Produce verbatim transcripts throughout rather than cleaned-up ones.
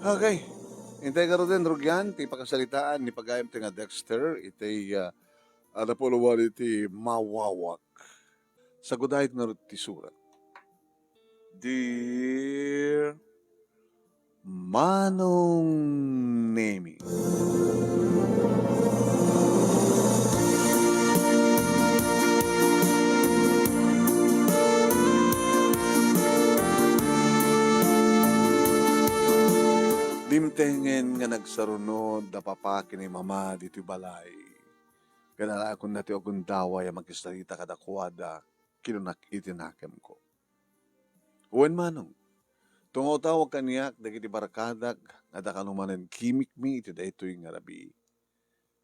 Okay. Intay ngaruden, rugian ti pakasaritaan ni pagayamtayo nga Dexter iti, ah, ah, napuluan iti mawawak. Sagudayek ngarud ti surat. Dear Manong Nemi. Dimtengen nga nagsarunod da papa ken ni mama ditoy balay. Ken adda kaniak ti agundaway a makisarita kadakuada, kinunak iti nakemko. Wen, manong, tungaw-tawag kaniak dagiti barkadak nga adda kano manen kimikmi iti daytoy nga rabii.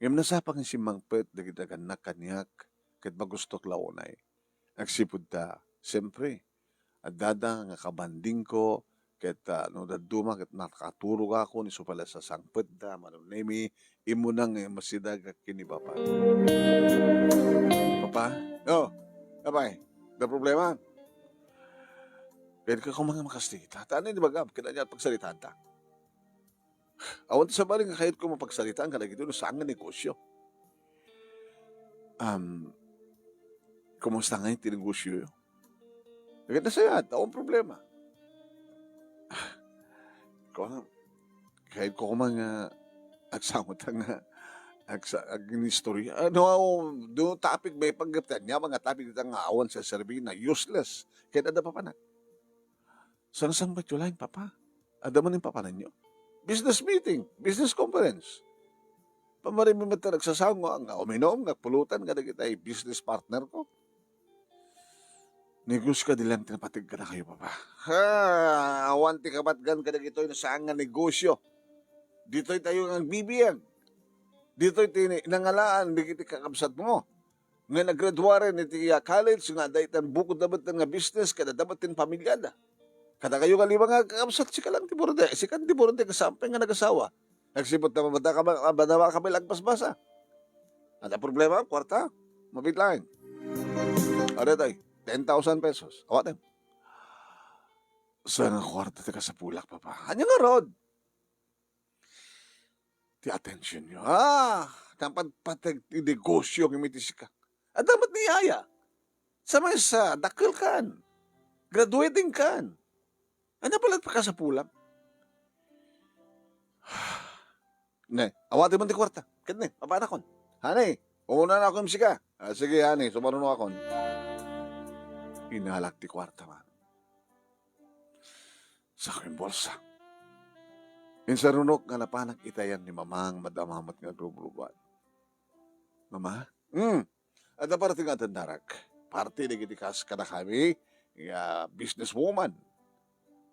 Ngem nasapa nga simmangpet dagiti nagannak kaniak ket magustok la unay. Agsipud ta, siempre, addada nga kabandingko ket, ah, no dadduma ket nakaturogakon isu pay la sasangpetda, Manong Nemi, immuna nga immasidagak ken ni Papa. Papa? Oh, apay, adda problema? Kayatko koma nga makasarita. Ta ania ti ibagam? Ket ania ti pagsaritaanta? Awan ti sabali nga kayatko mapagsaritaan kadagitoy no saan nga negosyo. Um, kumusta ngay ti negosyo? Ket nasayaat, awan problema. Kung, kayatko koma nga agsangot nga agsa-, agnistorya. Ano, no topic maipaggep, ania nga topic dita nga awan serserbi na useless. Ket adda papanak. Saan, saan ba laeng, Papa? Adda man impapananyo? Business meeting, business conference. Pamari mi met ta nagsasaw nga, nga uminum, nga pulutan, nga dagiti business partner ko. Negosyo kadi laeng ti napateg kadakayo, Papa. Ha, awan ti kapatgan kadagitoy no saan nga negosyo. Ditoy tayo nga agbibiag. Ditoy ti nangalaan, dagiti kakabsatmo nga naggraduaren iti, ah, college, nga adda itan bukod da met nga business, ket adda met ti pamilyada. Kadakayo nga lima nga kakabsat, sika lang ti burde, sika ti burde nga saan pay nga nagasawa. Agsipud ta mabada ka, mabada ka pay la agbasbasa. Adda problema, kuarta? Mabiit laeng. Adda tay, ten thousand pesos. Awatem. Saan nga kuarta ti kasapulak, Papa? Ania ngarud? Ti atensionyo. Ah, napatpateg ti negosyo nga iti sika. Adda met ni yaya. Sa maysa, dakkel kan. Graduating kan. Ania pay la ti kasapulak? Ne, awatem man ti kuarta. Ket ne, mapanakon. Honey, umunanakon sika. Ah, sige, honey, sumarunokon. Inalak ti kuarta, man. Saok iti bolsa. Insarunok nga napanak iti ayan ni Mama nga madama met nga agrubrubuan. Mama? Hmm. Adda parti nga atendarak. Parti dagiti kas kadakami nga businesswoman.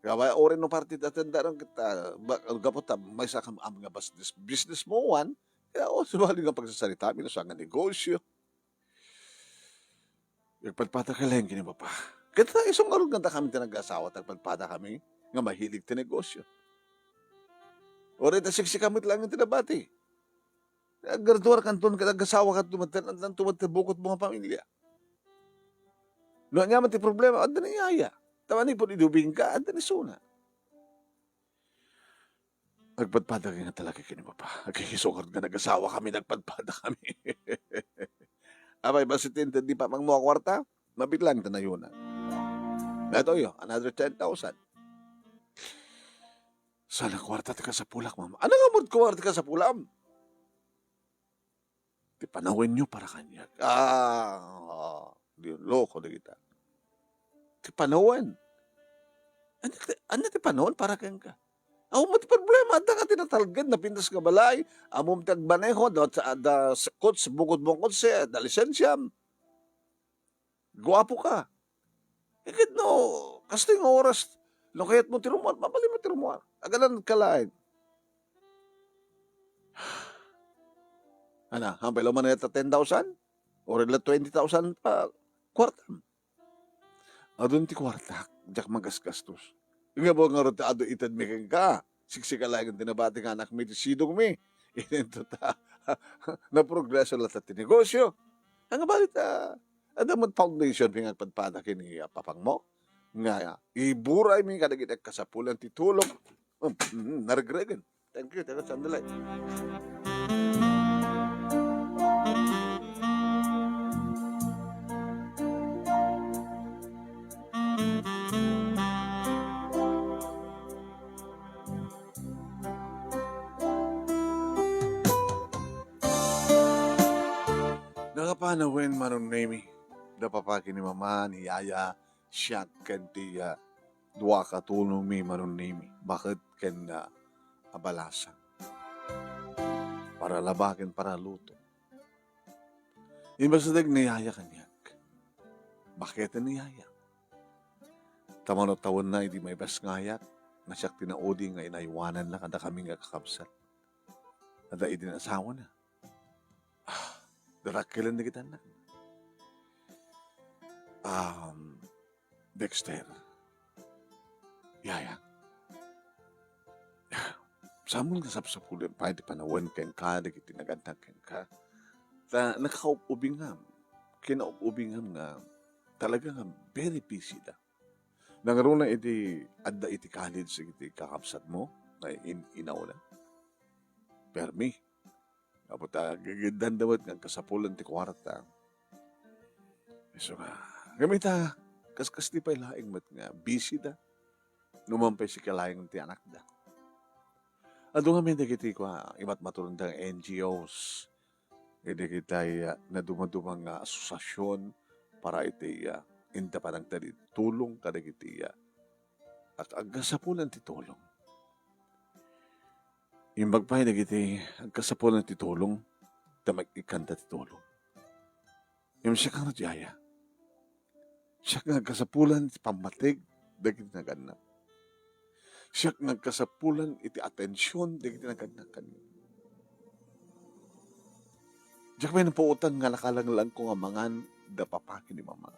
Nga ba, uray no parti ti atendarak ket, ah, ba, gapu ta maysa kam am nga business, businesswoman, kaya, oh, sabali nga pagsasaritami no saan nga negosyo. Agpadpadaka laeng ken ni Papa. Ket isu ngarud nga dakami ti nagasawa, agpadpadakami nga mahilig ti negosyo. Uray ta siksika met laeng ti nabati. Aggraduar kanton ket agasawa kanto met, addanto met ti bukod mo nga pamilya. No ania man ti problema, adda ni yaya. Ta manipud idubingka, adda ni suna. Agpadpadakami nga talaga ken ni Papa. Agkikisungar nga nagasawa kami, nagpadpadakami. Apay, basta ti inted ni Papang mo a kuarta, mabiit laeng ti nayuna. Daytoy, another ten thousand. Saan a kuarta ti kasapulak, Mama? Ania nga met kuarta ti kasapulak? Ti panawenyo para kaniak. Ah, di loko dagita. Ti panawen. Ania ti, ania ti panawen para kenka? Awan met ti problema, adda nga ti natalged, napintas nga balay, ammom ti agmaneho, da, da, coach, bukod mo kotse, da lisensiam. Guapo ka. Ket no, kastoy nga oras, no kayatmo ti rummuar, mabalinmo ti rummuar. Agalaed ka laeng. Ana, hampay la man ita ten thousand? Uray la twenty thousand pa kuartam. Adun ti kuartak, diak magasgastos. Nga ba ngarud ta adu itedmi kenka? Siksika laeng ti nabati nga anakmi ti sidongmi. Inento ta, naprogreso latta ti negosyo. Nga bali ta, adda met foundation ti agpadpada ken ni, ah, papangmo. Nga, iburaymi kadagiti agkasapulan ti tulong. Um, mm, naregregen. Thank you, thank you, sandali. Nakapanawen, Manong Nemi, da papaki ni Mama, ni Yaya, siak ken ti, ah, dua ka tulongmi, Manong Nemi, baket ken, ah, abalasan. Para laba ken para luto. Imbasadeg ni Yaya kaniak. Baketen ni Yaya. Ta mano tawenna idi maibasngayak, no siak ti naudi nga inaywananna kadakami nga kakabsat. Adda idi asawana. Ah, darakelen dagiti annak. Um, Dexter. Yaya. Saan nga sapsapulen pay ti panawen kenka dagiti nagannak kenka. Ta nakaub-ubingam. Kinaub-ubingam nga talaga nga very busy da. Nangruna iti adda iti college iti kakabsatmo nga in-, inauna. Permi. Apo ta, gagiddan da met nga agkasapulan ti kuarta. Isu nga, ngem ita, kas-, kasta pay laeng met nga busy da. Numan pay sika laeng ti anakda. Adu ngamin dagiti kua, imatmaturen da nga N G Os. Iti kitay, ah, nadumaduma nga asosiasion para iti, ah, inta panagtadi tulong kadagiti, ah, ag-, agkasapulan ti tulong. Imbag pay dagiti agkasapulan ti tulong, ta mag-ikkanta ti tulong. Ngem siak nga, Yaya, siak nga agkasapulan ti pammateg dagiti nagannak. Siak nga agkasapulan iti atension dagiti nagannak kaniak. Diak pay napuotan nga nakalanglangko nga mangan da papaki ni Mama.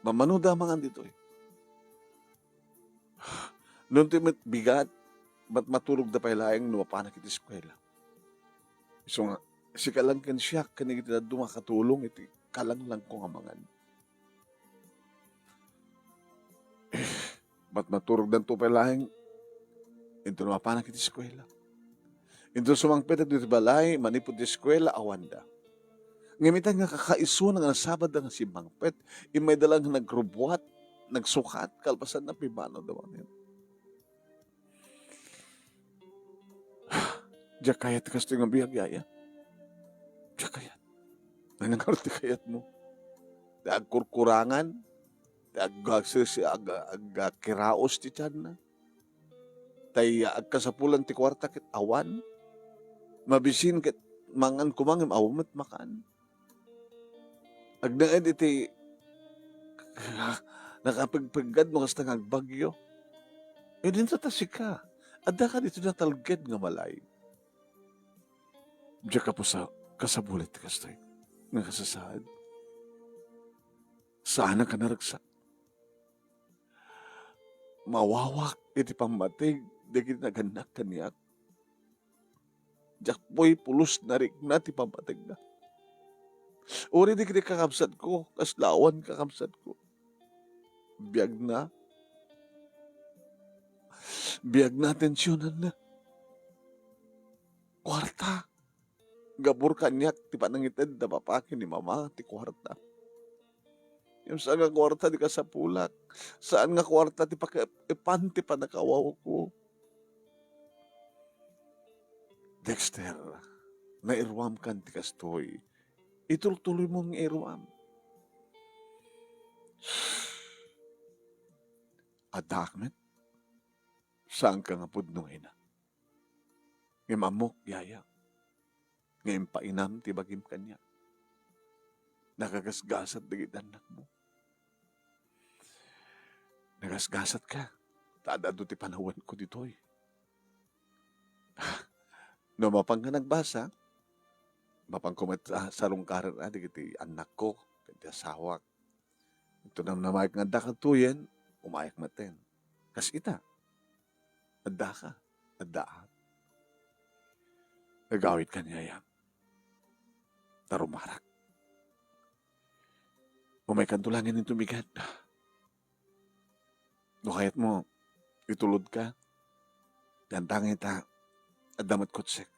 Mamano da mangan ditoy? No ti met bigat, mat-, maturogda pay laeng no mapanak iti eskuela. Isu nga, sika lang ken siak ken iti dadduma a katulong iti kalanglangko nga mangan. Mat-, maturogdanto pay laeng, inton mapanak iti eskuela. Inton sumangpet iti balay, manipud ti eskuela, awanda. Ngem ita nga kakaisuna nga nasabada nga simmangpet, immayda lang nga nagrubbuat, nagsukat, kalpasanna, pimmanawda manen. Diak kayat ti kastoy nga biag, Yaya. Diak kayat. Nanangar ti kayatmo. Ti agkurkurangan, ti ag-, agsis-, ag-, agkiraos ti tianna. Tay agkasapulan ti kuarta ket awan. Mabisin ket mangan koma ngem awan met makan. Agnaed iti nakapegpeggad no kasta nga agbagyo. Idinto ta sika. Adda ka ditoy natalged nga balay. Diak kapusa-, kasapulan ti kastoy nga kasasaad. Saanak a naragsak. Mawawak iti pammateg dagiti nagannak kaniak. Diak pulos narikna ti pammategna. Uray dagiti kakabsatko, kasla awan kakabsatko. Biagna. Biagna atensionanna. Kuarta. Gapu kaniak ti panangited da papaki ni Mama ti kuarta. Ngem saan nga kuarta ti kasapulak. Saan nga kuarta ti pakaipan ti pannakawawko. Dexter, nairuamkan ti kastoy. Itultuloymo nga iruam. Addaak met. Saanka nga pudno nga ina. Ngem ammok, Yaya, nga impainam ti bagim kaniak. Nakagasgasat dagiti annakmo. Nagasgasatka, ta ad-adu ti panawenko ditoy. No mapanka nagbasa, mapanko met a sarungkaren a dagiti annakko ken ti asawak. Inton namnamaek nga adda kadtoyen, umayak metten. Kas ita, addaka, addaak. Agawidkan, Yaya. Ta rumarak. Umaykanto laengen inton bigat. No kayatmo, itulodka. Dantangay ta, adda met kotsek.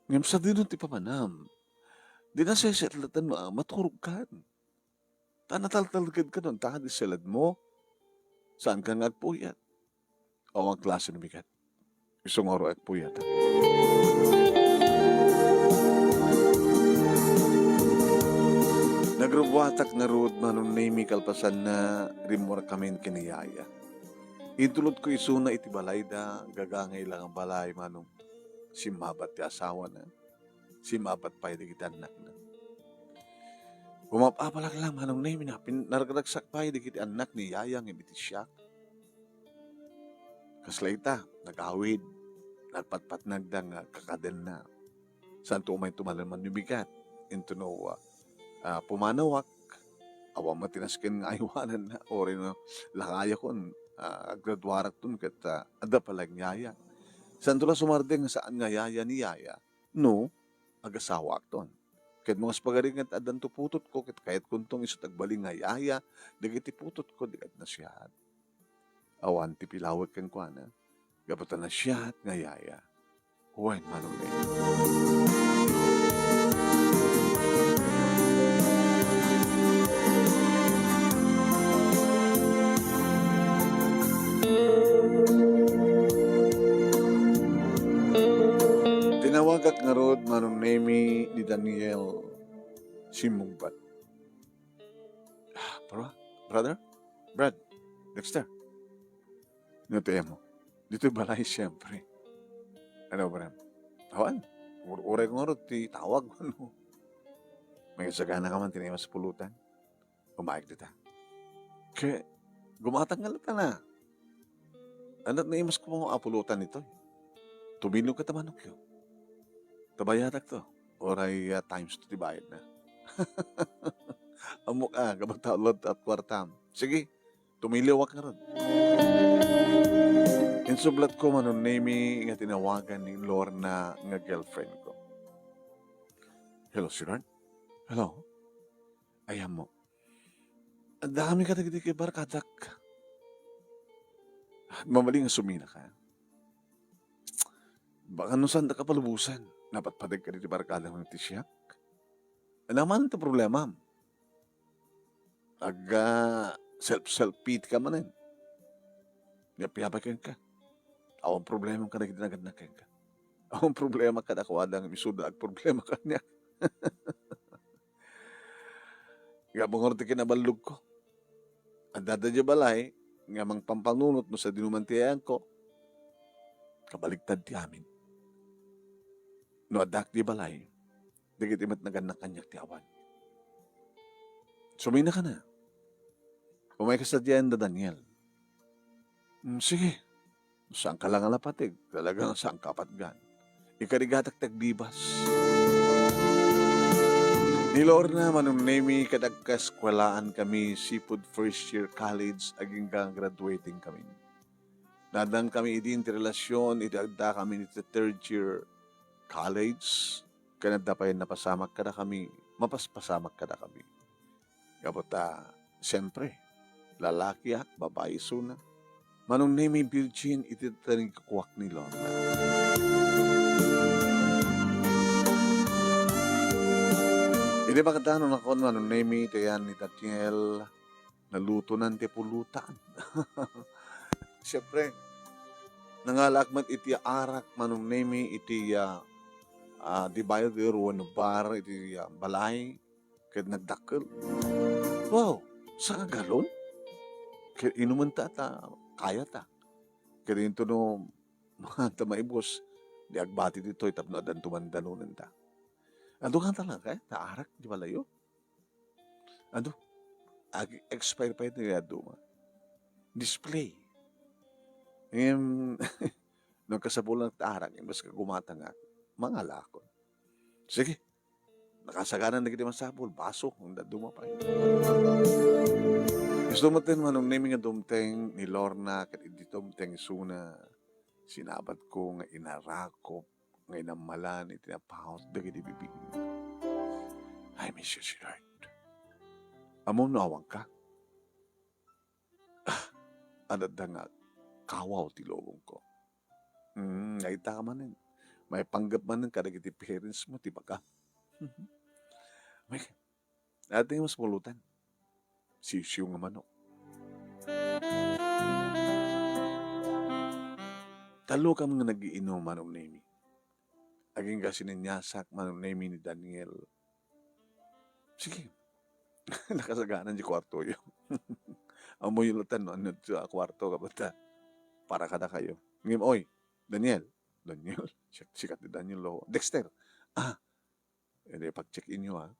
Ngem sadino ti pamanam? Di nasesetlatan no, ah, maturogkan. Ta nataltalgedka no, dantangay ti seledmo. Saanka nga agpuyat. Awan klase no bigat. Isu nga uro agpuyat. Nagrubuatak ngarud, Manong Nemi, kalpasanna, rimmuarkamin ken ni Yaya. Intulodko isuna iti balayda, gagangay la nga balay, Manong. Simmabat ti asawana. Simmabat pay dagiti annakna. Umap-apalak lang, Manong Nemi, napin-, naragsak pay dagiti annak ni Yaya ngem iti siak. Kasla ita, nagawid, nagpatpatnagda nga kakadenna. Saanto umay tumalen man no bigat. Intono, ah, ah, pumanawak, awan met ti nasken nga aywananna, uray no lakayakon, ah, aggraduarakton ket, ah, adda pay laeng yaya. Saanto la sumardeng nga saan nga yaya ni Yaya no agasawaakton. Ket no kas pagarigan addanto putotko, ket kayatkonto nga isu't agbalin nga yaya dagiti putotko, di ket nasiat. Awan ti pilawek kenkuana, gapu ta nasiat nga yaya. Wen, Manong Nemi. Tinawagak ngarud, Manong Nemi, ni Daniel Simmungbat. Ah, bro, brother, Brad, Dexter. Ano ti ayam mo? Ditoy balay, siyempre. Ano, Brad? Awan. Ur-, uray ko ngarud ti tawag, ano? May sagana ka man, ti naimas pulutan. Umayag dita. Ke, gumatang nga lata na. Ano, naimas ko mga apulutan ito. Tumilog ka ta manokyo. Tabayadak to. Uray, ah, times two ti bayad na. Amok, ah, kabata ulit at kwartam. Sige, tumiliwak ka ron. Insublat ko, Manong Nemi, nga tinawagan ni Lorna nga girlfriend ko. Hello, sweetheart. Hello. Ayam mo. Adda kami kadagiti barkadak. Mabalin nga sumina ka. Baka no saan da kapalubosan, napatpateg ka diti barkada mo ti siak. Ano man ti problema? Aga self-self pity ka manen. Yapi-yapi kenka. Awan problema kadagiti nagannak kenka. Awan problema kadakuada nga misuda agproblema kaniak. Nga bungor ti kinaballogko. Adda diay balay nga mangpampanunot no sadino man ti ayanko. Kabaligtad ti amin. No addak diay balay, dagiti met nagannak kaniak ti awan. Sumina ka na. Umay ka sadiayan da Daniel. Mm, sige. Saan ka lang nga napateg, talaga nga saan ka patgan. Ikarigatak ti aglibas. Ni Lorna, Manong Nemi, kad agkaeskuelaan kami, Seafood First Year College, agingga graduating kami. Nadang kami idi ti relasyon, iti adda kami iti third year college, ken adda pay napasamak kada kami, mapaspasamak kada kami. Gapu ta, siyempre, lalakiak, babai isuna. Manong Nemi, virgin iti tanigkuak ni Lorna. Idi makadano nakon, Manong Nemi, iti ayan ni Daniel, nalutonan ti pulutan. Siyempre, nangalaak met iti arak, Manong Nemi, iti, ah, ah, divider wenno bar iti, ah, balay. Ket nagdakkel. Wow, saka galon? Ket inumen ta ta, kaya ta. Ket into no, ta maibus, di agbati ditoy tapno addan tumandanonen ta. Adu nga talaga, eh, naarak, di balayo? Adu, ag-, expire pa ito, adu nga. Display. Em, no kasapulan ta arak, imbes ka gumatangak, mangalakon. Sige, nakasaganan dagiti masapul, baso, ang daduma pa. Isu met ten Manong Nemi nga dumteng ni Lorna, ket idi dumteng isuna, sinabat ko nga inarakop nga inammalan iti napaut dagiti bibig. I miss you, sweetheart. Ammom no awanka? Ah, Adda nga kawaw ti lubongko. Mm, naita ka manen. Maipanggep manen kadagiti parents mo ti baka. May, ati mas pulutan. Sisiw nga manok. Tallo kam nga nagiinom, Manong Nemi. Agingga sininyasakak, Manong Nemi, ni Daniel. Sige. Nakasagana ti kuartoyo. Ammoyo latta no ania ti kuarto, kabata. Para kadakayo. Ngem, oy, Daniel. Daniel? Siak, siak ni Daniel, lo. Dexter. Ah, edi pag-check-inyo, ah.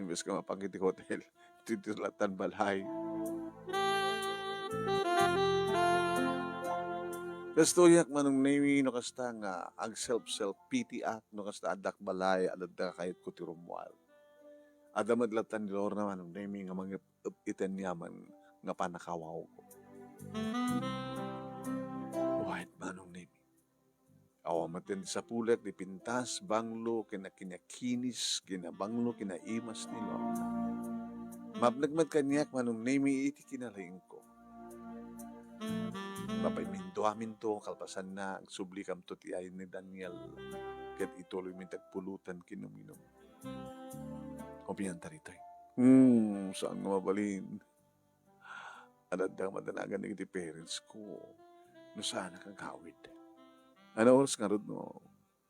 Imbes nga mapanggep iti hotel, ditoy latta ti balay. Kastoyak, Manong Nemi, no kasta nga ag-self-self pity ak, no kasta addak balay, adda kayatko ti Romuald. Adda met latta ni Lorna, Manong Nemi, nga mangep-ep iti aniaman nga pannakawawko. Wait, Manong Nemi. Awan met ti sapulek, di pintas, banglo, ken kinakinis, kinabanglo, kinaimas ni Lorna. Mapnek met kaniak, Manong Nemi, iti kinalaingko. Mapaiminduaminto, kalpasanna, agsublikamto ti ayan ni Daniel, ket ituloymi ti agpulutan ken uminum. Umian ta ditoy. Hmm, saan nga mabalin? Adda nga madanagan dagiti parents ko no saanak agawid. Ania oras ngarud no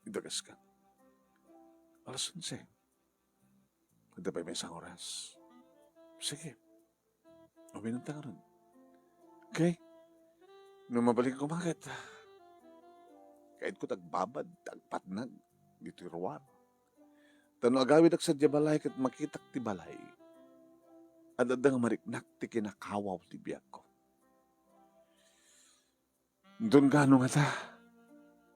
idageska? Alas onse. Adda pay maysa nga oras. Sige. Uminum ta ngarud. Okay. No mabalin koma ket, kayatko ti agbabad, ti agpatnag ditoy ruar. Ta no agawidak sadiay balay ket makitak ti balay, adda nga mariknak ti kinakawaw ti biagko. Inton kaano ngata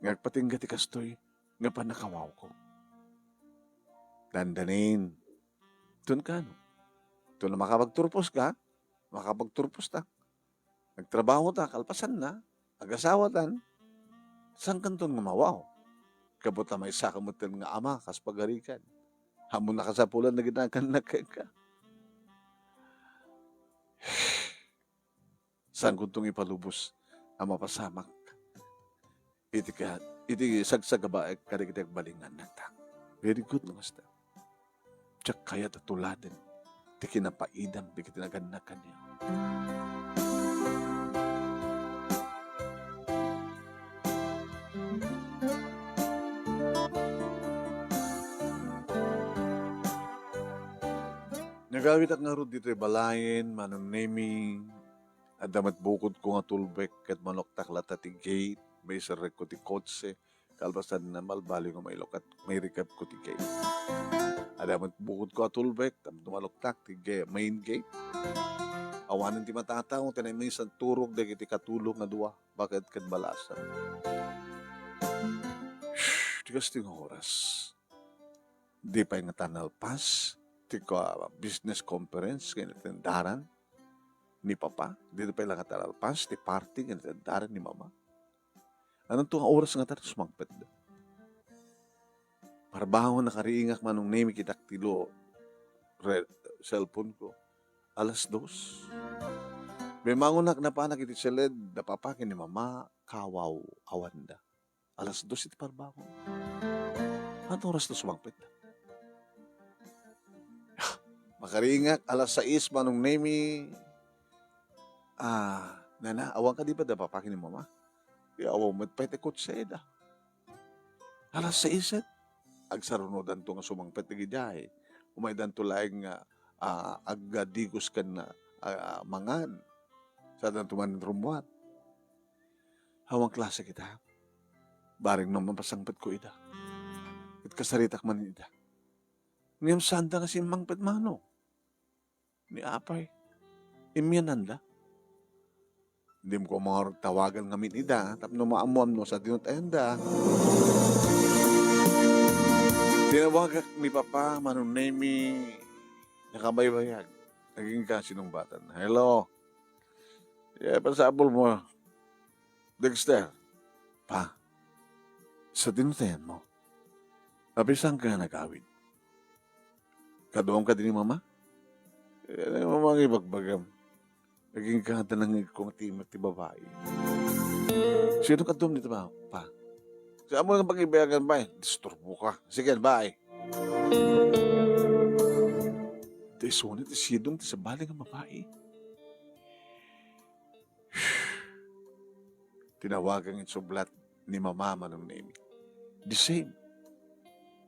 nga agpatingga ti kastoy nga pannakawawko? Dandanin. Inton kaano? Inton makapagturposka, makapagturposta. Agtrabahota, kalpasanna, agasawatan, saankanton nga mawaw? Gapu ta maysaka metten nga ama kas pagarikan. Ammon nakasapulan dagiti nagannak kenka. Saankonton ipalubos a mapasamak iti ka-, iti sagsagabaek kadagiti agbalin nga annakta. Very good no kasta. Diak kayat a tuladen ti kinapaidam dagiti nagannak kaniak. Nagawidak ngarud ditoy balayen, Manong Nemi. Adda met bukodko nga tulbek ket maluktak latta ti gate, maiserrekko ti kotse, kalpasanna, malbali nga mailukat, mairikepko ti gate. Adda met bukodko a tulbek, tapno maluktak ti ga-, main gate. Awanen ti matataw, ti naminsan turog dagiti katulong nga dua, baket ken balasan. Shh, ti kastoy nga oras. Di pay ngata nalpas ti ka-, business conference nga inatendaran ni Papa. Di pay la ngata nalpas ti party nga inatendaran ni Mama. Anonto nga oras ngata ti sumangpet? Parbangon nakariingak, Manong Nemi, kitak ti lo-, re-, cellphone ko. Alas dos. Bimangonak, napanak iti siled da Papa ken ni Mama, kawaw, awanda. Alas dos iti parbangon. Anto oras ti sumangpet? Makariingak, alas sais, Manong Nemi. Ah, nana, awan kadi pay da Papa ken ni Mama? Ti awan met pay ti kotseda. Alas sais et. Agsarunodanto nga sumangpet idiay. Umaydanto laeng nga, ah, agdigos ken, ah, ah, mangan. Saadanto manen rummuar. Awan klase kita. Bareng no mapasangpetko ida, ket kasaritak manen ida. Ngem saanda nga simmangpet, Manong, ni apay. Immiananda. Dimko ngarud tawagan ngamin ida tapno maammuam no sadino ti ayanda. Tinawagak ni Papa, Manong Nemi, nakabaybayag. Nagingga sinungbatan. Hello. Ania pasapulmo, Dexter? Pa, sadino ti ayanmo? Apay, saanka nga nagawid? Kaduam kadi ni Mama? Ania nga mangibagbagam? Agingga ta nangngegko ti, ti babai. Sino kadtom dita, pa? Sa amo nga pagibiagan, bay? Disturbo ka. Sige, bay. Ti isu ni ti sidong ti sabali nga babai. Tinawagan iti sublat ni Mama Manong Nemi. The same.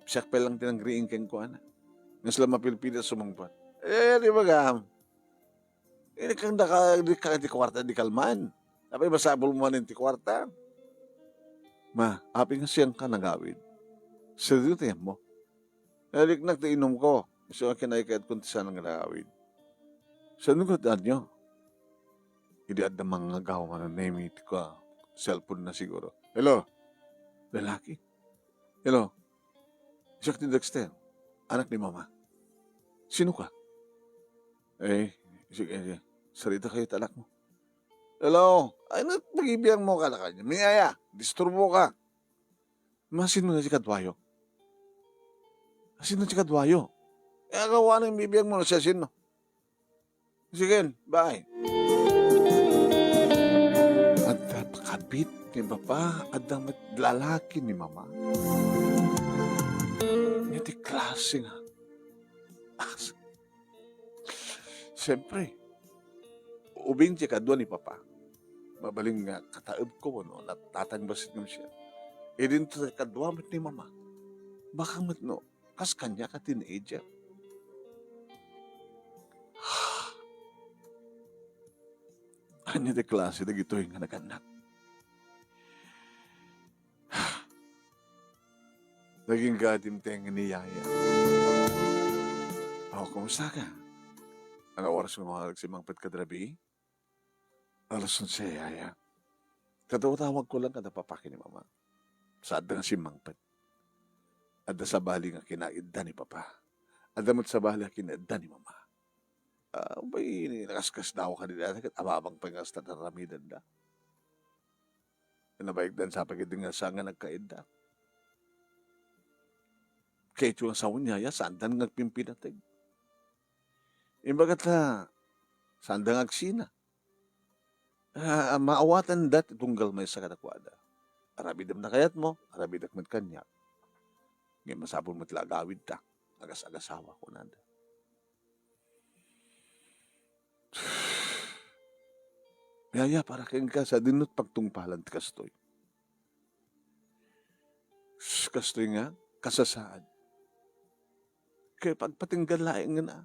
Siak pay lang ti nangriing kenkuana. Nga sila mapilpilit a sumungbat. Eh, di ba, gam? Ini kang daka, di ka, di kwarta, di kalman. Apay masapul mo manen ti kwarta? Ma, apay nga siyang ka nagawid? Seryo ti mo? Naliknak ti inumko. Isu nga kinaykayatkon ti saan nga nagawid. Saan nga danyo? Idi adda mangngagaw manen Nemi ti ka-, cellphone na siguro. Hello? Lalaki? Hello? Siak ti Dexter. Anak ni Mama. Sino ka? Eh, sige, sige. Sarita kayo, anak mo. Hello? Ay, nagpagibiang mo ka na kanya. Miyaya, disturbo ka. Masino na si Kadwayo? Sino si Kadwayo? Eh, agawa ng bibiyag mo na siya sino? Sige, bye. Adda kabit ni Papa, adda met lalaki ni Mama. Iti klase nga. As-, siyempre, ubing ti kadua ni Papa. Mabalin nga kataebko wenno natatangbasit ngem siya. Idinto ti kadua met ni Mama. Baka met no, kas kaniak a teenager. Ania ti klase dagitoy nga nagannak? Nagingga ti imteng ni Yaya. Oh, kumusta ka? Ano oras mo mga nagsimangpet kad rabii? Alas onse, Yaya. Kadaw-dawag ko lang kada Papa ken ni Mama. Saan da nga simmangpet? Adda sabali nga kinaidda ni Papa. Adda met sabali nga kinaidda ni Mama. Ah, bay, nakaskasdaaw kadi dayta ket ababang pay nga kasta ti aramidenda. Nabaigdan sa pagidingan sa nga nagkaidda. Kayatyo nga sawen, Yaya, saandan nga agpimpinateg. Imbag ta, saanda nga agsina. Ah, maawatanda ti tunggal maysa kadakuada. Aramidem no kayatmo, aramidek met kaniak. Ngem masapul met la agawidta, agas-agasawa, kunada. Yaya, para kenka, sadinot pagtungpalan ti kastoy. Sus, kastoy nga, kasasaad. Kay pagpatinggan laeng nga na,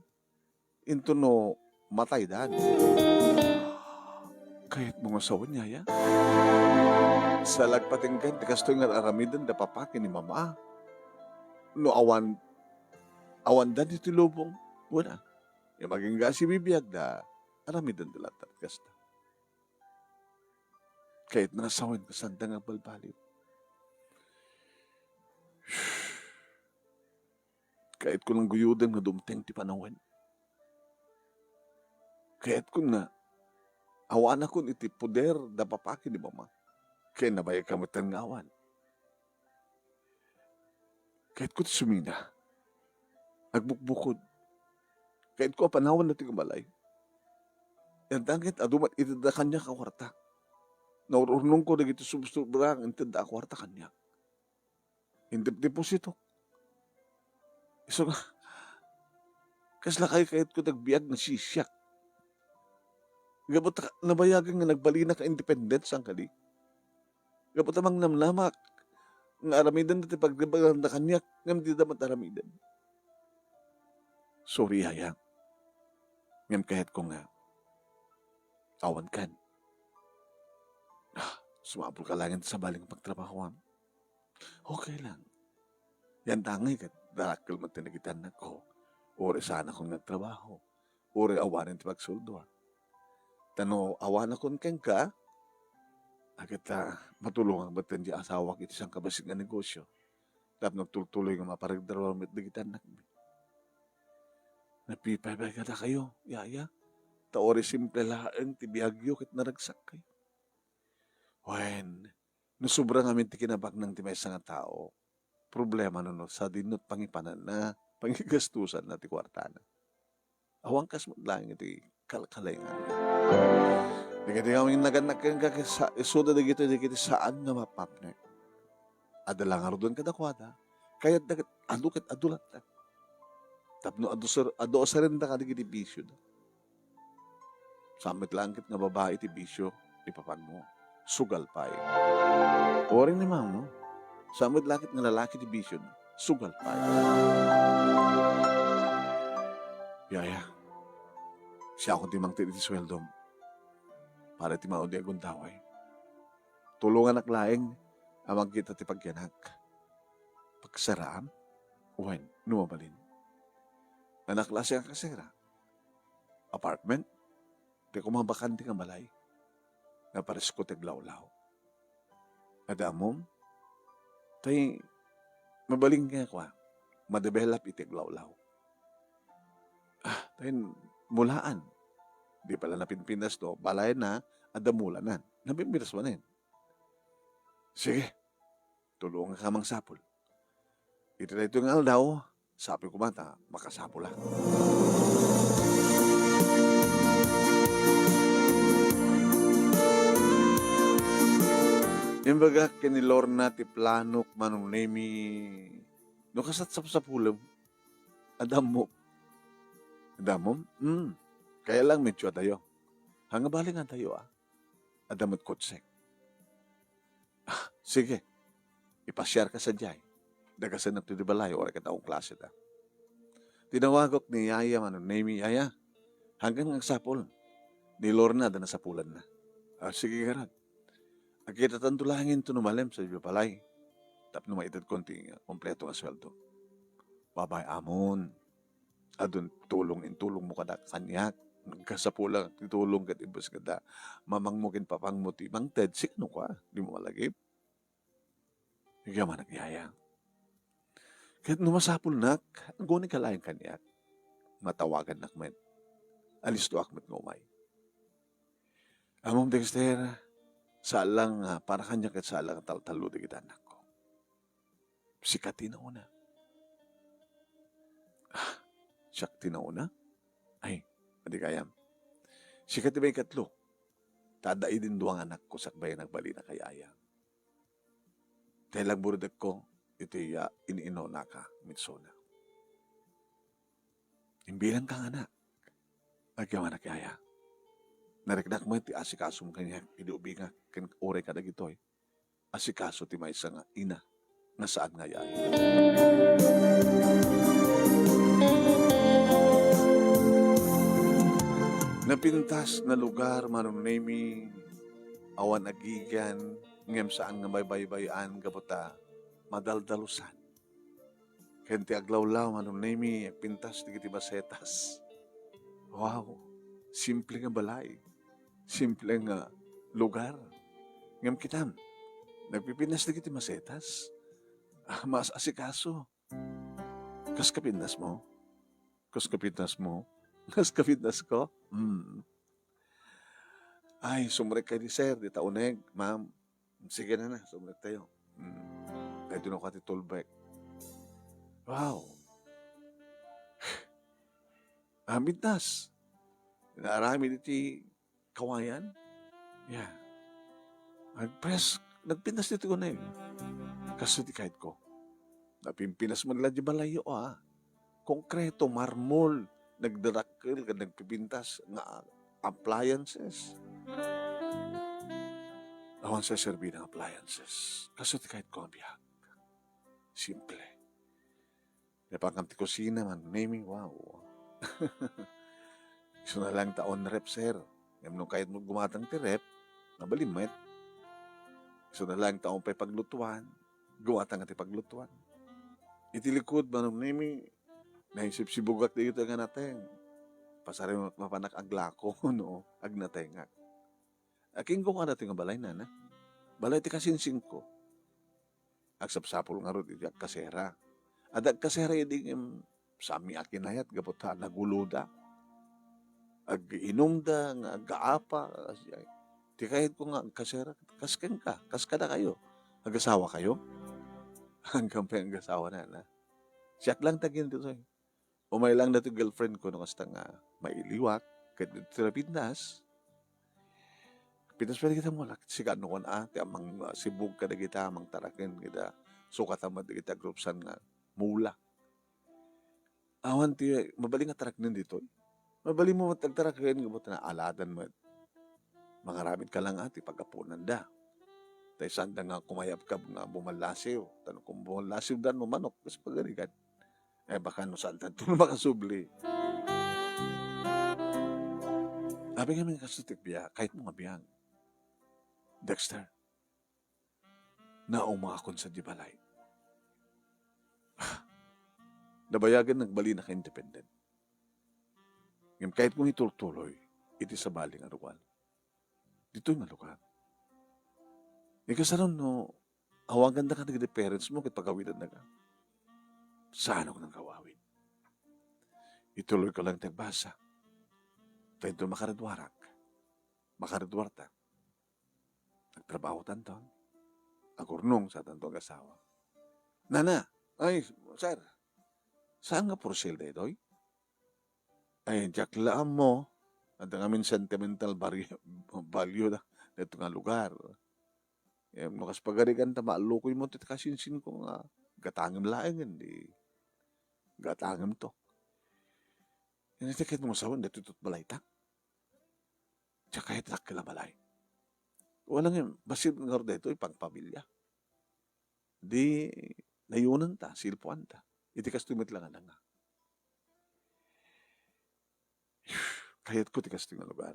into no mataydan. Kayatmo nga sawen, Yaya? Sa lagpatinggan ti kastoy nga aramiden da Papa ken ni Mama. No awan, awan da ditoy lubong, wala. Nga agingga sibibiag da, aramiden da latta ti kasta. Kayatna nga sawen, kasanda nga agbalbaliw. Kayatko nga guyodem nga dumteng ti panawen. Kayatko nga awanakon iti poder da Papa ken ni Mama. Ken nabayagka met nga awan. Kayatko ti sumina. Agbukbukod. Kayatko a panawanna ti kabalay. Yantangket, adu met itedda kaniak a kuarta. Naur-urnongko dagiti subsobra nga intedda a kuarta kaniak. Indep-depositok. Isu nga, kasla kayo kayatko ti agbiag nga sisiak. Gapu ta nabayagen nga nagbalinak a independence ang kadi. Gapu ta mangnamnamak nga aramiden ti pagribagan da kaniak, ngem dida met aramiden. Sorry, Yaya. Ngem kayatko nga awan kan. Ah, sumapul ka laeng ti sabali nga pagtrabahoam. Okay lang. Yantangay ket dakkel met ti nakitan-, ko. Uray saanakon nga agtrabaho. Uray awanen ti pagsueldoak. Ta no awanakon kenka, a ket, ah, matulongak met ti asawak iti sangkabassit nga negosyo. Tapno agtultuloy nga maparegdarwa met dagiti annakmi. Napipaypay kadakayo, Yaya. Ta uray simple laeng ti biagyo ket naragsak kayo. Wen, no sobra ngamin ti kinabaknang ti maysa nga tao, problema no, no, sadinot pangipananna, pangigastusanna ti kuartana. Awan kas met laeng iti kalkalengan. Dagiti amin nagannak kenka, ket sa-, isuda dagitoy dagiti saan nga mapapnek. Adda la ngaruden kadakuada, kayatda ket adu ket adu latta. Tapno adu sar-, adu asarenda kadagiti bisioda. Saan met laeng ket nga babai ti bisio, ipapagmo. Sugal pay. Uray ni mama, saan met laeng ket nga lalaki ti bisio, sugal pay. Yaya, siakon ti mangted iti sueldom. Para iti maudi a gundaway. Tulonganak laeng a mangkita ti pagyanak. Pagsaraam? Wen, no mabalin. Anak la siak a kasera. Apartment? Ti kumabakan ti nga balay. Naparesko ti aglawlaw. Adda ammom? Tay, mabalin nga kua, madevelop iti aglawlaw. Ah, tay, mulaan. Di pala napinpinas to, balay na, adda mulanan. Napinpinas manen. Sige, tulonganka mangsapul. Iti daytoy nga aldaw, sabi koma ta makasapulak. Imbagak ken ni Lorna ti planok, Manong Nemi. No kasat sapsapulem, adda ammom. Adda ammom? Hmm. Kaya lang medyo adayo. Hanga bali nga adayo, ah. Adda met kotsek. Ah, sige. Ipasiarka sadiay. Dagasennak ti balay, uray ket awan klaseta. Tinawagak ni Yaya, Manong Nemi, Yaya, hanggan nga agsapul. Ni Lorna, adda nasapulanna. Ah, sige, garud. Agkitatanto laengen no malem sadiay balay. Tapno maitedkon ti kompleto nga sueldo. Baybay-amon. Adun tulong intulongmo kada kaniak. Nagkasapulak ti tulong ket imbes kada mamangmo ken papangmo ti mangted, sika no kua, dimo malagip? Agyamanak, Yaya. Ket no masapulnak, aggunayka laeng kaniak. Matawagannak met. Alistoak met nga umay. Ammom, Dexter, saan lang nga para kaniak ket saan lang nga taltallo dagiti annakko. Sika ti nauna. Ah, siak ti nauna? Ay, adi gayam. Sika ti maikatlo. Ta adda idin dua nga anakko sakbay a nagbalinak a Yaya. Tay langburodekko iti, ah, in-inunaka, Mitsuna. Imbilangka nga anak. Agyamanak, Yaya. Nariknak met ti asikasom kaniak idi ubingak ken uray kadagitoy. Asikaso ti maysa nga ina nga saan nga yaya. Napintas nga lugar, Manong Nemi, awan agigan, ngem saan nga mabaybay-an gapu ta madaldalusan. Ken ti aglawlaw, Manong Nemi, agpintas dagiti masetas. Wow! Simple nga balay. Simple nga lugar. Ngem kitam, nagpipintas dagiti masetas. Ah, mas asikaso. Kas kapintasmo? Kas kapintasmo? Kas kapintasko? Hmm. Ay, sumrek kadi, sir, dita uneg, ma'am. Sige na na, sumrektayo. Hmm. Kay duno ka ti tulbek. Wow. Amin tas. Naaramid iti kawayan. Yeah. Nagpres-, nagpintas ditoy uneg. Kastoy ti kayatko. Napimpinas man la di balayyo, ah. Konkreto, marmol, nagdarakkel, ken nagpipintas nga appliances. Awan sa serbi nga appliances. Kastoy ti kayatko nga biag. Simple. Napangkam ti kusina, Manong Nemi, wow. Isu na lang ta awan ref, sir. Ngem no kayatmo gumatang ti ref, mabalin met. Isu na lang ta awan pay paglutuan, gumatang ti paglutuan. Iti likud, Manong Nemi, naisipsibugak dagitoy nga nateng. Pasarem mapanak aglako, no, agnatengak. Akinko nga dati nga balay, nana? Balay ti kasinsingko. Agsapsapul ngarud iti agkasera. Adda agkasera idi ngem saanmi a kinayat gapu ta naguloda. Aginumda nga aggaapa. Ti kayatko nga agkasera, kas kenka, kas kadakayo. Agasawakayo? Hanggang pay agasawanayo. Siak lang ti agin ditoy. Umay lang datoy girlfriend ko no kasta nga mailiwak, ket ditoy ti napintas, Pitas pay dagita mula, sika no kuan, ah, ti ammang, ah, sibug kadagita, mangtaraken kita, sukatan met dagita group san nga mula. Awan ti mabalin nga taraknen ditoy. Mabalin mo met agtaraken, gapu ta naaladan met. Mangaramid ka lang, ah, ti paggapunan da. Ta saan da nga kumayabkab nga bumallasiw. Ta no kung bumallasiw da no manok, kas pagarigan. Eh, baka no saan tanto no makasubli. Apay ngamin kasto ti biag, kayatmo nga biag. Dexter, naumagakon sadiay balay. Nabayagen nagbalin a ka-independent. Ngem kayatko nga itultuloy iti sabali nga lugar. Ditoy nga lugar. Ikasaron no, awagandaka dagiti parents mo ket pagawidandaka. Saan ako nang kawawid? Ituloy ko lang ti agbasa. Ta inton makaridwarak, makaridwarta. Nagtrabaho tanton. Agurnong sa tanto agasawa. Nana, ay, sir, saan nga for sale daytoy? Ay, diak la ammo. Adda ngamin sentimental value, value na dito nga lugar. Eh, no kas pagarigan ta, maallukoy mo ti kasinsin ko nga gatangem laengen, di gatangem to. Iti ket mo sawen, dito ito't balay ta. Diak kayat dakkel a balay. Wala nga, bassit nga daytoy, pangpamilya. Di, nayunan ta, silpuan ta. Iti kastoy met lang nga nanga. Kayatko ti kastoy nga lugar.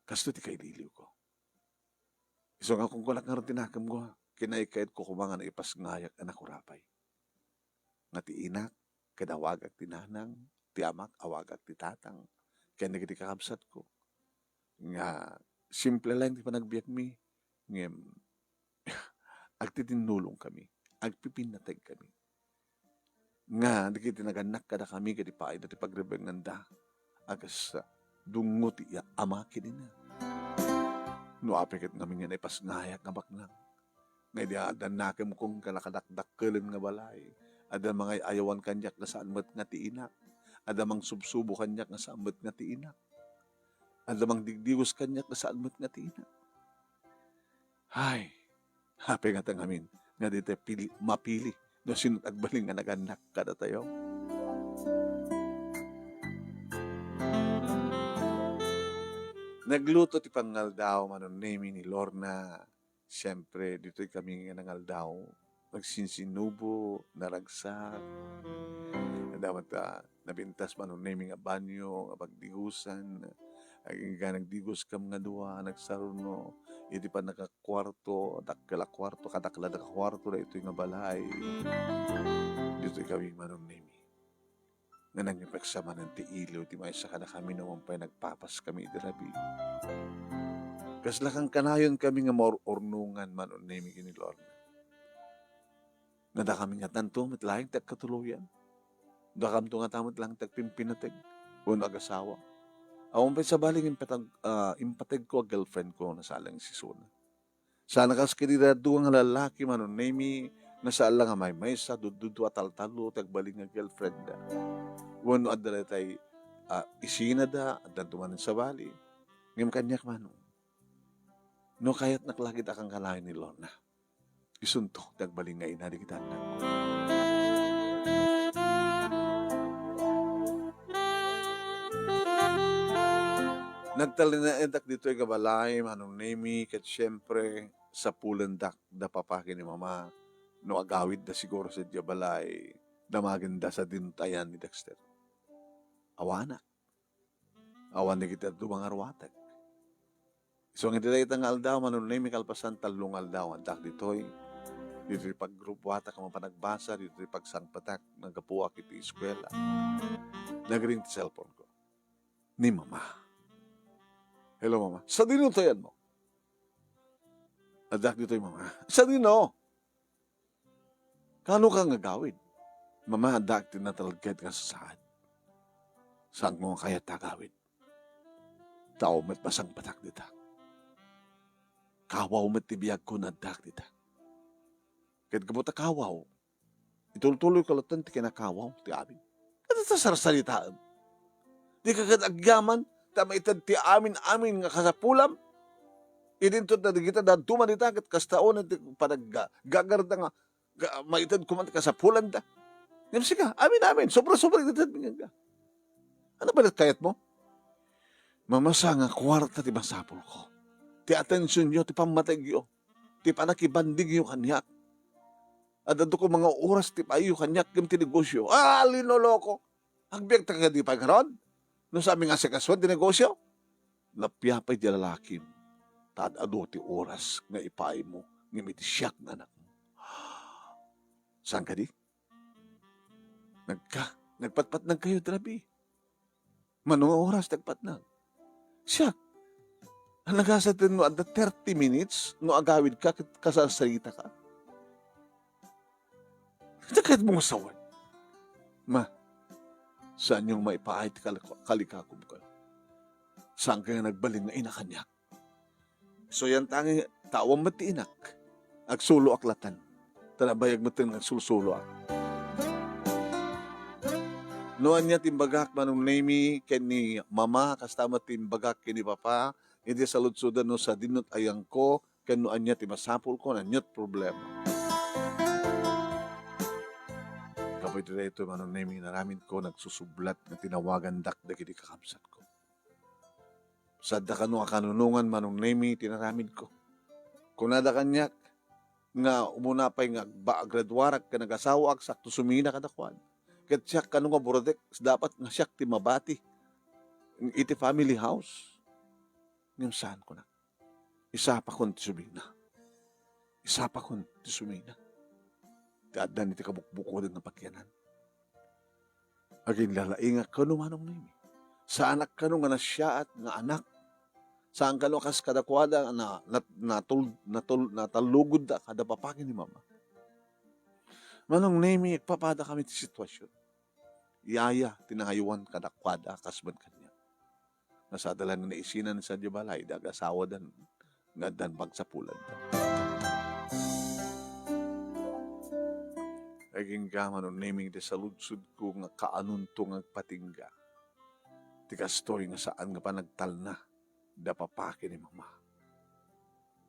Kastoy ti kaililiwko. Isu nga kunkunak ngarud ti nakemko, kinaykayatko koma nga naipasngayak a nakurapay. Nga ti inak, ket awagak ti nanang, ti amak, awagak ti tatang, ken dagiti kakabsatko. Nga simple laeng ti panagbiagmi, ngem agtitinnulongkami, agpipinnategkami. Nga dagiti nagannak kadakami ket ipaayda ti pagrebengnganda a kas dungngo ti iya ama ken ina. No apay ket ngamin nga naipasngayak nga baknang, nga idi adda nakemko nga kadakdakkel nga balay, adda mangay-ayawan kaniak nga saan met nga ti inak, adda mangsubsubo kaniak nga saan met nga ti inak, adda mangdigdigos kaniak nga saan met nga ti inak. Ay, apay ngata ngamin nga dita pili, mapili no sino agbalin nga nagannak kadatayo. Nagluto ti pangaldaw, Manong Nemi, ni Lorna. Siyempre, ditoy kami nga nangaldaw. Nagsinsinubo, naragsak. Adda met, ah, napintas, Manong Nemi, nga banyo nga pagdigusan. Agingga nagdigos kam nga dua, nagsaruno. Iti pannakakuarto, dakkel a kuarto, kadakkel a kuarto daytoy nga balay. Ditoy kami, Manong Nemi. Nga nangipeksa manen ti iliw ti maysa kadakami no awan pay nagpapas kami iti rabii. Kasla kankanayon kami nga maur-urnongan, Manong Nemi, ken ni Lorna. Nga dakami ngatanto met laeng ti agkatuloyan. Dakamto ngata met laeng ti agpimpinateg wenno agasawa. Awan pay sabali nga impatag-, ah, impategko a girlfriendko, nasaan la nga isuna. Saan a kas kadagiti dadduma nga lallaki, Manong Nemi, nasaan la nga maymaysa, duddudo a taltallo ti agbalin nga girlfriendda. Wenno adda daytay, ah, isunada, addanto manen sabali. Ngem kaniak, Manong, no kayatnak la ket a kankanayon ni Lorna, isunto ti agbalin nga ina dagiti annakko. Nagtalinaedak ditoy nga balay, Manong Nemi, ket siempre, sapulendak da papa ken ni mama no agawidda siguro sadiay balay, damagenda sadino ti ayan ni Dexter. Awanak. Awan dagiti dadduma nga ruatek. Isu nga iti dayta nga aldaw, Manong Nemi, kalpasan tallo nga aldaw, addak ditoy. Ditoy paggrupoatak a mapanagbasa, ditoy pagsangpetak, naggapuak iti eskuela. Nagring ti cellphone ko. Ni Mama. "Hello, Mama." "Sadino ti ayanmo?" "Addak ditoy, Mama." "Sadino?" "Kaano ka nga agawid?" "Mama, addak ti natalged nga sasaad. Saanko nga kayat ta agawid. Tao met masangpetak dita. Kawaw met ti biagko no addak dita. Ket gapu ta kawaw, itultuloyko latten ti kinakawaw ti amin. Ket ta sarsaritaem. Dika ket agyaman ta maited ti amin-amin nga kasapulam. Idinto dagita dadduma dita ket kasta unay ti panagga-, gagarda nga, ga-, maited koma ti kasapulanda. Ngem sika, amin, amin, sobra-sobra iti itedmi kenka. Ano pay kayatmo? Mamasa nga kuarta ti masapulko. Ti atensionyo, ti pammategyo, ti panakibandingyo kaniak. Adda ko mga oras ti paayyo kaniak ngem ti negosyo. Ah, linoloko! Agbiagta kadi pay ngarud? No saan mi nga asikasuan ti negosyo? Nappiapay ti lalakim, ta ad-adu ti oras nga ipaaymo ngem iti siak nga anakmo. Saan kadi? Nagka-, nagpatpatnagkayo ti rabii. Mano nga oras ti agpatnag? Siak. Nagasaten no adda thirty minutes no agawidka ket kasarsaritaka. Ita kayatmo nga sawen? Ma, saanyo nga maipaay ti kal-, kalikakomkayo? Saankayo nga nagbalin nga ina kaniak? So, yan tangi, tawen met ti inak. Agsuloak latta. Ta nabayag met nga agsulsuloak. No ania ti imbagak, Manong Nemy, ken ni Mama, kasta met ti imbagak ken ni Papa, iti saludsodan no sadino ti ayangko, ken no ania ti masapulko, ania ti problema. Gapu iti daytoy, Manong Nemy, inaramidko, nagsusublat nga tinawagandak dagiti kakabsatko. Sadda kano a kanunongan, Manong Nemy, ti inaramidko. Kunada kaniak nga umuna pay nga agba-, agraduarak ken agasawaak, sakto sumina kadakuada. Ket siak kano nga buradek, dapat nga siak ti mabati iti family house. Ngem saan, kunak. Isapakon ti sumina. Isapakon ti sumina. Ti addan iti kabukbukodan nga pakianan. Aginlalaingak kano, Manong Nemy. Saanak kano nga nasiaat nga anak. Saan kano kas kadakuada nga na-, nat-, natul-, natul-, natallugodda kada papa ken ni Mama. Manong Nemy, agpapadakami ti sitwasion. Yaya ti nangaywan kadakuada kas met kaniak. Nga sada la nga naisinan sadiay balay, dagiti agasawadan nga addan pagsapulanda. Agingga, Manong Nemy, ti saludsodko nga kaanonto nga agpatingga ti kastoy nga saan nga panagtalna da papa ken ni mama.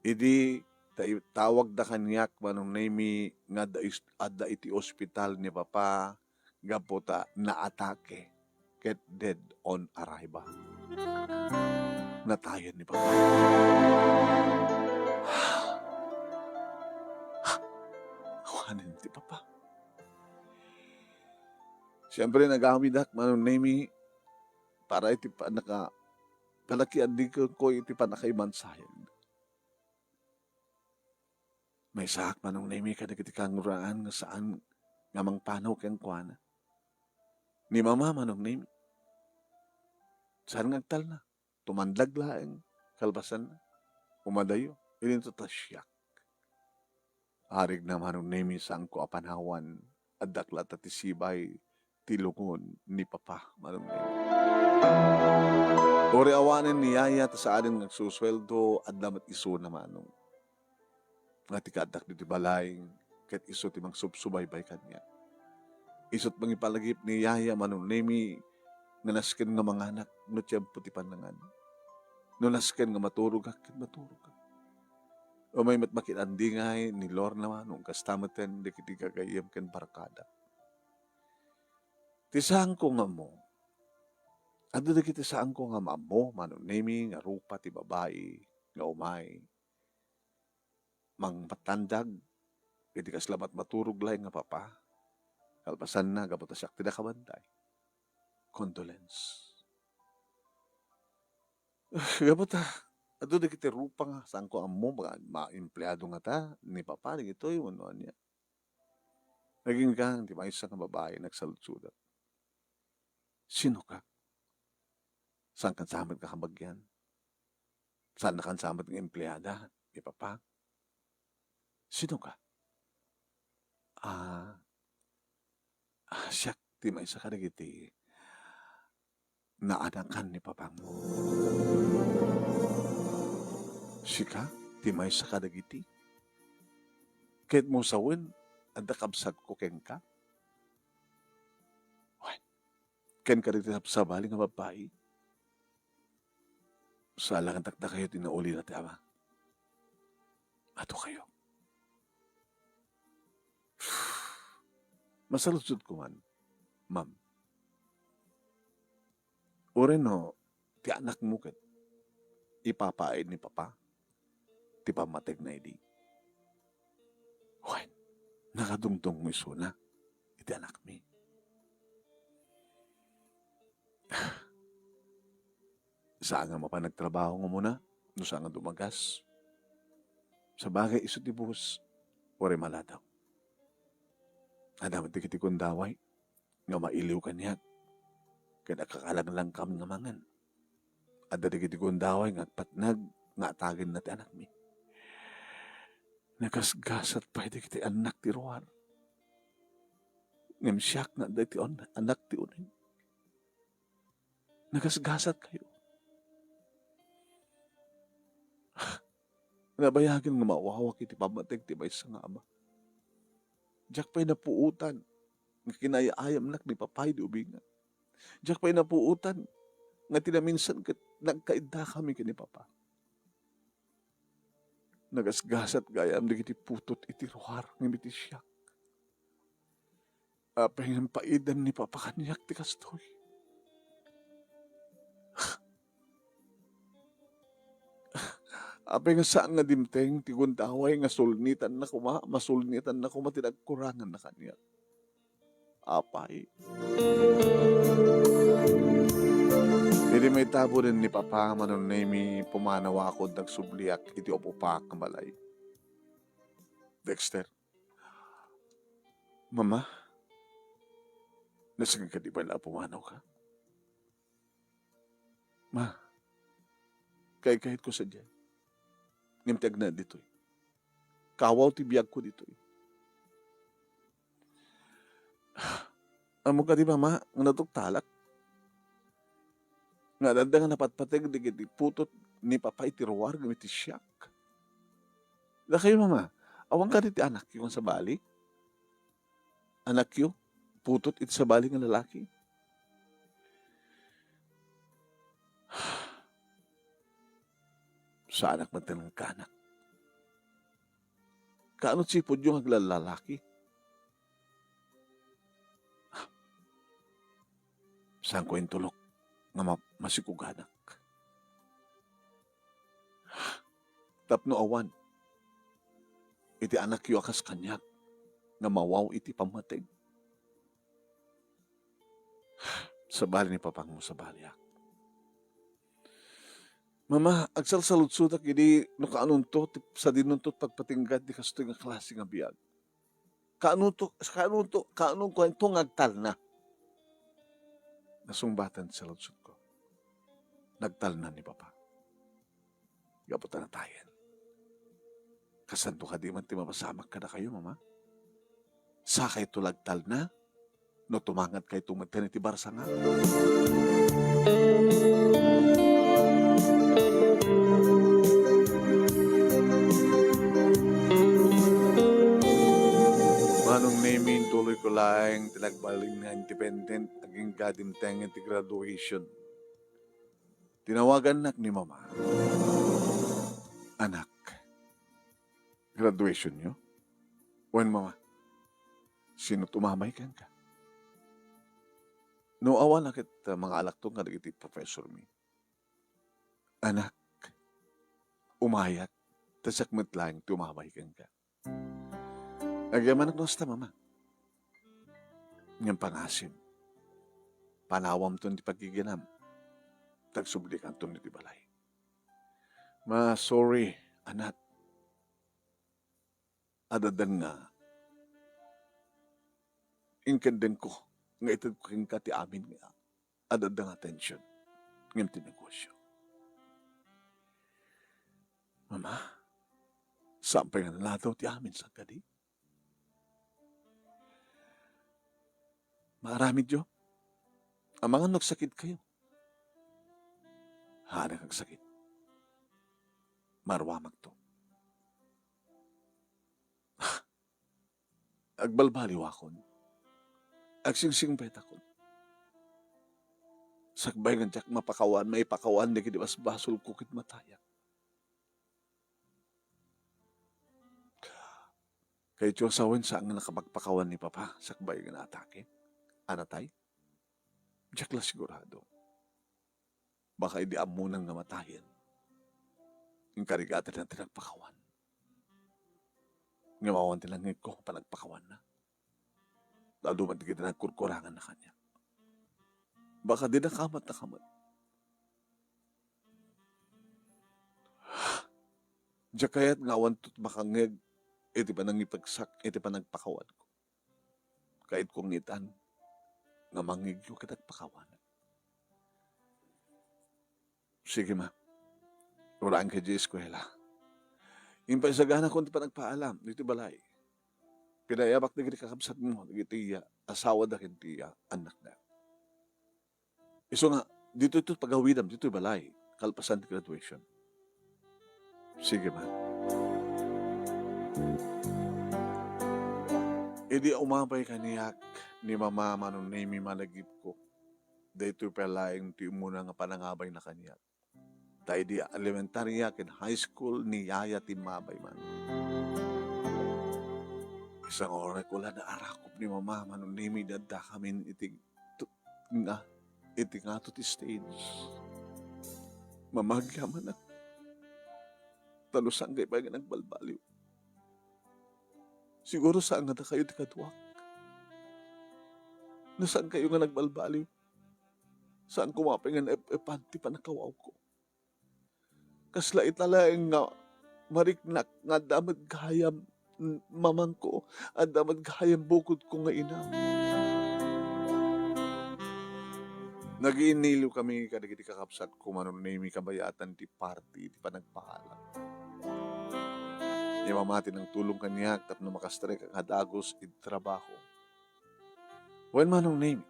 Idi ta-, tawagda kaniak, Manong Nemy, nga adda is-, adda iti ospital ni papa gapu ta naatake ket dead on arrival. Natayen ni papa. Awanen ti papa. Siyempre, nagawidak, Manong Nemy, para iti panaka-, panakiandikenko iti pannakaimansayag. Maysaak, Manong Nemy, kadagiti kangruraan nga saan nga mangpanaw kenkuana. Ni mama, Manong Nemy, saan nga agtalna? Tumandag laeng, kalpasanna, umadayo, idinto ta siak. Arigna, Manong Nemy, saanko a panawan, addak latta ti sibay ti lungon ni papa, Manong Nemy. Uray awanen ni yaya ta saanen nga agsusueldo, adda met isuna, Manong. Nga ti kaaddak ditoy balay, ket isu ti mangsubsubaybay kaniak. Isut' mangipalagip ni yaya, Manong Nemy, nga nasken nga manganak no tiempo ti pannangan. No nasken nga maturogak, ket maturogak. Umay met makiandingay ni Lorna, Manong, kasta meten dagiti gagayyem ken barkada. Ti saanko nga ammo, adda dagiti saanko nga maammo, Manong Nemy, nga rupa ti babai nga umay mangpatandag iti kasla met maturog laeng nga papa. Kalpasanna, gapu ta siak ti nakabantay. Condolence. Gapu ta, adu dagiti rupa nga saanko ammo, ma-, maempleado ngata ni papa, dagitoy, wenno ania. Nagingga ti maysa nga babai, nagsaludsodak. Sinoka? Saankan sa met nga kabagian? Saannakan sa met nga empleada ni papa? Sinoka? Ah, ah, siak ti maysa kadagiti naanakan ni papang. Sika ti maysa kadagiti? Kayatmo sawen, adda kabsatko kenka? Wen, ken kadagiti sabsabali nga babbai? Salakantak dakayo ti naulina ti Ama. Adu kayo. Masaludsodko man, ma'am. Uray no ti anakmo ket ipapaay ni papa ti pammategna idi. Wen, nakadungdungngo isuna iti anakmi. Saan nga mapan nagtrabaho nga umuna, no saan nga dumagas. Sabagay, isu ti buis, uray maladaw. Adda met dagiti gundaway nga mailiw kaniak, ket agkakalanglang kami nga mangan. Adda dagiti gundaway nga agpatnag nga atagenna ti anakmi. Nagasgasat pay dagiti annak ti ruar. Ngem siak nga adda iti on-, annak ti uneg. Nagasgasat kayo. Nabayagen nga mawawak iti pammateg ti maysa nga ama. Diak pay napuotan nga kinay-ayamnak ni papa idi ubingak. Diak pay napuotan nga ti naminsan ket nagkaiddakami ken ni papa. Nagasgasat gayam dagiti putot iti ruar ngem iti siak. Apay nga impaidan ni papa kaniak ti kastoy? Apay nga saan nga dimteng ti gundaway nga sulnitanna koma, masulnitanna koma ti nagkuranganna kaniak? Apay. Idi maitabunen ni papa, Manong Nemi, pumanawakon, nagsubliak iti upupaak nga balay. Dexter, Mama, nasken kadi pay la a pumanawka? Ma, kaykayatko sadiay. Ngem ti agnaed ditoy, kawaw ti biagko ditoy. Ammok kadi, Mama, nga natuktalak? Nga adda nga napatpateg dagiti putot ni papa iti ruar ngem iti siak. Dakayo, Mama, awan kadi ti anakyo nga sabali? Anakyo, putot iti sabali nga lalaki? Saanak met ti nagkaanak. Kaano ti ipudyo nga aglallalaki? Saanko intulok nga ma-, masikuganak. Tapno awan iti anakyo a kas kaniak nga mawaw iti pammateg. Sabali ni papangmo, sabaliak. Mama, agsalsaludsodak idi no kaanonto ti sadinonto ti pagpatinggad ti kastoy nga klase nga biag. Kaanonto, kaanonto, kaanonto nga agtalna? Nasungbaten ti saludsodko. Nagtalna ni Papa. Gapu ta natayen. Kasanto kadi man ti mapasamak kadakayo, Mama? Sakayto la agtalna no tumangatkayto metten iti barsanga? Manong Nemi, intuloyko laeng ti nagbalin nga independent agingga dimtengen ti graduation. Tinawagannak ni Mama. Anak, graduationyo? Wen, Mama, sino ti umabay kenka? No awan a ket, ah, mangaalakto kadagiti professormi. Anak, umayak, ta siak met laeng ti umabay kenka. Agyamanak no kasta, Mama. Ngem pangasim, panawamton ti paggiginam, ta agsublikanton iti balay. Ma, sorry, anak. Adda nga inkeddengko nga itedko kenka ti amin nga adda nga attention ngem ti negosyo. Mama, saan pay nga naladaw ti amin, saan kadi? Maaramidyo. Amangan no agsakitkayo. Haan, agsakit. Maaruamakto. Agbalbaliwakon. Agsingsingpetakon. Sakbay nga diak mapakawan, maipakawan dagiti basbasolko ket matayak. Kayatyo a sawen, saan nga nakapagpakawan ni Papa sakbay nga naatake a natay? Diak la sigurado. Baka idi ammona nga matayen, inkarigatanan ti nagpakawan. Ngem awan ti nangngegko a panagpakawanna. Adu met dagiti nagkurkuranganna kaniak. Baka dinakamatna kamet. Diak kayat nga awanto ti makangngeg iti panangipagsak iti panagpakawanko. Kayatko nga itan nga mangngegyo ket agpakawanak. Sige, ma. Uraenka idiay eskuela. Impaisaganakon ti panagpaalam ditoy balay. Pinayabak dagiti kakabsatmo, dagiti iya, asawada ken ti iya, annakda. Isu nga, ditoy to pagawidam, ditoy balay, kalpasan ti graduation. Sige, ma. Idi umabay kaniak ni Mama, Manong Nemy, malagipko, daytoy pay laeng ti umuna nga panangabayna kaniak. Ta idi elementaria ken high school, ni Yaya ti immabay man. Isang oras ko la naarakop ni Mama, Manong Nemy, idi addakamin iti tu-, nga, iti ngato ti stage. Mama, agyamanak. Ta no saankay pay nga nagbalbaliw, siguro saan nga dakayo ti kaduak. No saankayo nga nagbalbaliw, saan koma pay nga naep-epan ti pannakawawko. Kasla ita laeng nga mariknak nga adda met gayam, mm, mamangko, adda met gayam bukodko nga ina. Nagiinniliw kami kadagiti kakabsatko, Manong Nemy, kabayatan ti party ti panagpaalam. Ni Mama ti nangtulong kaniak tapno makastrek a dagus iti trabaho. Wen, Manong Nemy,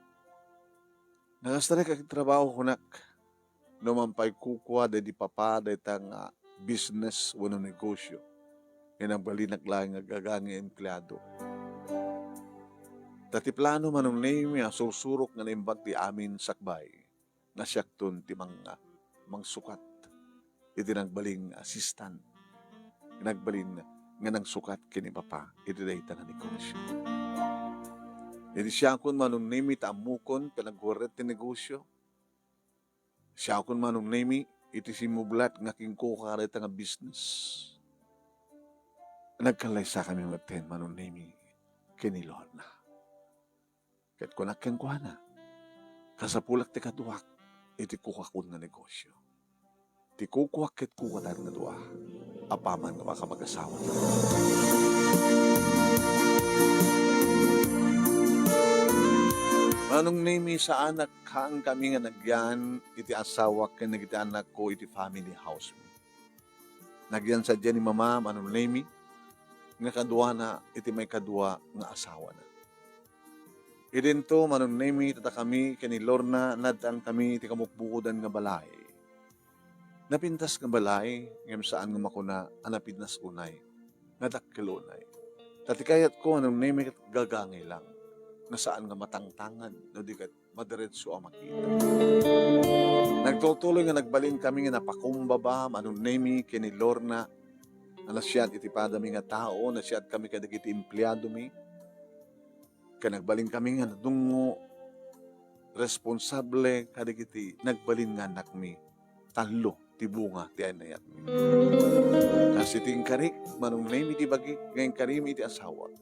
nakastrek a trabaho kunak, no man pay kukua daydi Papa dayta nga business wenno negosyo, nga nagbalinnak laeng nga gaga nga empleado. Ta ti plano, Manong Nemy, a sursurok nga naimbag ti amin sakbay, nga siakton ti mang-, mangsukat iti nagbalin nga assistant, nagbalin nga nangsukat ken ni Papa iti dayta nga negosyo. Iti siakon, Manong Nemy, ta ammokon ti nagwerret ti negosyo. Siakon, Manong Nemy, iti simmublat nga kinkuka dayta nga business. Nagkallaysakami metten, Manong Nemy, ken ni Lorna. Ket kunak kenkuana, kasapulak ti kaduak iti kukakon nga negosyo. Ti kukuak ket kukatan nga dua, apaman nga makapag-asawa. Manong Nemy, saanak, saankami nga nagyan iti asawak ken dagiti anakko iti family house. Nagyan sadiay ni Mama, Manong Nemy, nga kaduana iti maikadua nga asawana. Idinto, Manong Nemy, dakami ken ni Lorna, naaddaankami iti kamukbukodan nga balay. Napintas nga balay, ngem saan nga makuna a napintas unay, nga dakkel unay. Ta ti kayatko, Manong Nemy, ket gagangay lang, nga saan nga matangtangan, no di ket madiretso a makita. Nagtutuloy nga nagbalinkami nga napakumbaba, Manong Nemy, ken ni Lorna, a nasiat iti padami nga tao, nasiatkami kadagiti empleadomi, ket nagbalinkami nga nadungngo, responsable kadagiti nagbalin nga annakmi. Tallo ti bunga ti aynayatmi. Kas iti inkarik, Manong Nemy, ti bagik nga inkarimi iti asawak,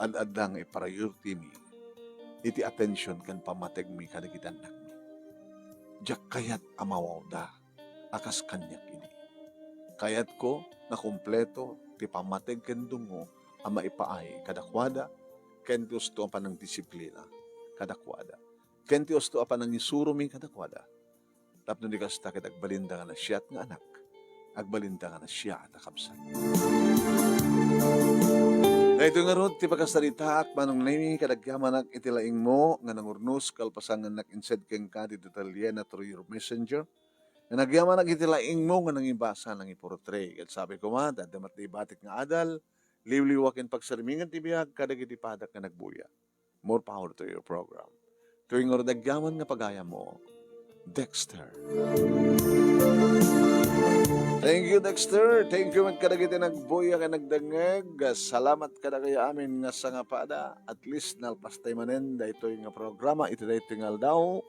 ad-adda nga ipriority mi iti attention ken pammategmi kadagiti annakmi. Diak kayat a mawawda a kas kaniak idi. Kayatko nga kompleto ti pammateg ken dungngo a maipaay kadakuada, ken ti usto a panangdisiplina kadakuada, ken ti usto a panangisuromi kadakuada. Tapno di kasta ket agbalinda nga nasiat nga anak, agbalinda nga nasiat a kabsat. Daytoy ngarud ti pakasaritaak, Manong Nemy, ket agyamanak iti laingmo nga nangurnos kalpasan nga annak insend kenka ti detalye na through your messenger. Ket agyamanak iti laingmo nga nangibasa, nangiportray. Ket sabi koma, ta adda met ibatik nga adal, liwliwa ken pagsarmingan ti biag kadagiti padak nga nagbuya. More power to your program. Tuwing ngarud agyaman nga pagayammo, Dexter. Thank you, Dexter. Thank you met kadagiti nagbuya ken nagdengngeg. Salamat kadakayo amin nga sangapada. At least nalpas tay manen daytoy nga programa iti daytoy nga aldaw.